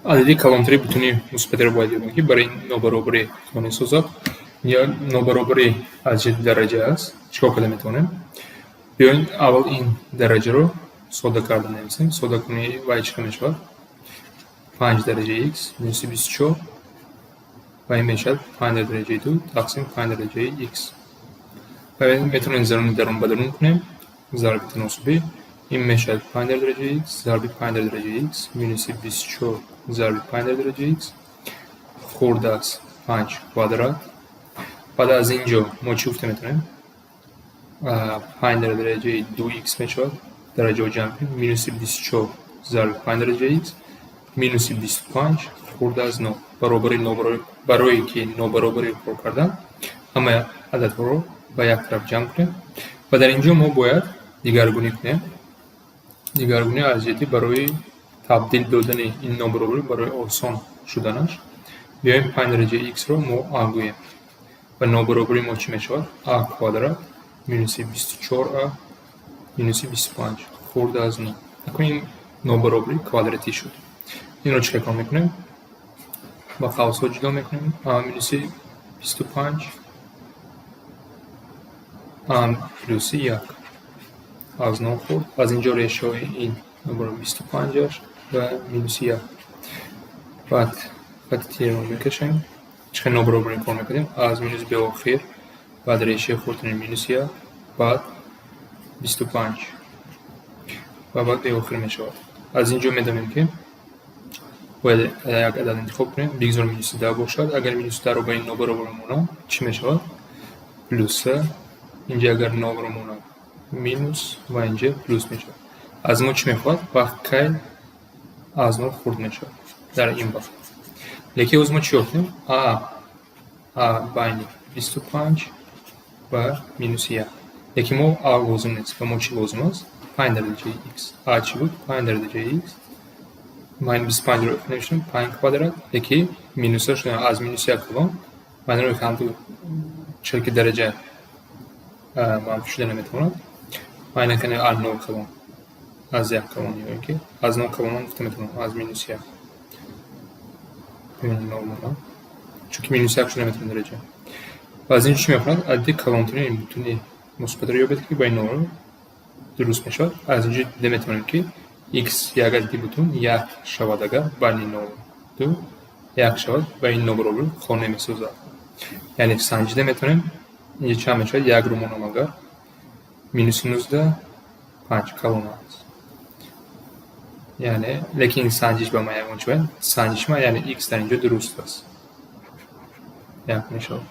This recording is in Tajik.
Адади калонтари бутуни мусбатиро бояд ёбем, ки барои нобаробарӣ қонеъ созад. Ё нобаробарӣ аз ҷиҳати дараҷа аст. Чӣ кор карда метавонем? Биёед, аввал ин дараҷаро сода карда нависем. Содакунии вай чӣ хел мешавад? Панҷ дараҷаи х минуси 24 ва ин мешавад панҷ дар дараҷаи ду тақсим панҷ дар дараҷаи х. Ва метавонем заруни дарун ба дарун кунем, зарби таносубӣ. Ин мешавад панҷ дар дараҷаи х зарби панҷ дар дараҷаи х минуси 24 зарби панҷ дар дараҷаи х хурд аз панҷ квадрат. Баъд аз ин ҷо мо чӣ гуфта метавонем? Панҷ дар дараҷаи ду х мешавад, дараҷаҳо ҷамъ кунем, минуси 24 зарби панҷ дараҷаи х минуси 25 хурд аз нол. Баробари барое ки нобаробарӣ кор кардан, ҳамаи ададҳоро ба як тараф ҷамъ кунем ва дар ин ҷо мо бояд дигаргунӣ кунем. Дигаргунӣ аз ҷиҳати барои табдил додани ин нобаробарӣ, барои осон шуданаш. Биёем, панҷ дараҷаи х-ро мо а гӯем ва нобаробарии мо чӣ мешавад? А квадрат минуси 24 а минуси 25 хурд аз нол. Акнун ин нобаробарӣ квадратӣ шуд. Инро чӣ кор мекунем? Ба қавсҳо ҷудо мекунем: а минуси 25, а плюси як аз нол хурд. Аз ин ҷо решаҳои ин нобаробар 25-аш ва минуси як. Баъд хати тирро мекашем. Чӣ хел нобаробарӣ кор мекардем? Аз минус беохир, баъд решаи хурдтарин минуси як, баъд 25 ва баъд беохир мешавад. Аз ин ҷо медонем, ки бояд як адад интихоб кунем. Бигзор минуси 10 бошад. Агар минуси 10-ро ба ин нобаробар монам, чӣ мешавад? Плюс. Инҷа агар нолро монам, минус ва инҷа плюс мешавад. Аз мо чӣ мехоҳад? Вақт кай аз нол хурд мешавад? Дар ин вақт. Лекин ҳоз мо чӣ ёфтем? А байни 25 ва минуси як. Лекин мо а лозим нест. Ба мо чӣ лозим аст? Панҷ дараҷаи х. А чӣ буд? Панҷ дараҷаи х. Ман 25-ро навиштам, панҷ квадрат, лекин минусаш аз минуси як калон. Маънои ҳамту чунки дараҷа манфӣ шуда наметавонад. Ман ина аз нол калон, аз як калон ё ин ки аз нол калонам гуфта метавонам, аз минуси як. Нол монам. Чунки минуси як шуда наметавонад дараҷа. Ва аз ин чӣ мехоҳад? Адади калонтарини бутуни мусбатро ёбед, ки ба ин нолро дуруст мешавад. Аз ин ҷо дида метавонем, ки х як адади бутун як шавад, агар байни нол ду як шавад, ба ин нобаробарӣ қонеъ месозад. Яъне санҷида метавонем, инҷа чанд мешавад? Якро монам агар, минуси 19, панҷ калон аст. Яъне лекин санҷиш ба ман ягон чӣ бояд? Санҷиш ман, яъне х дар инҷо дуруст аст. Як мешавад.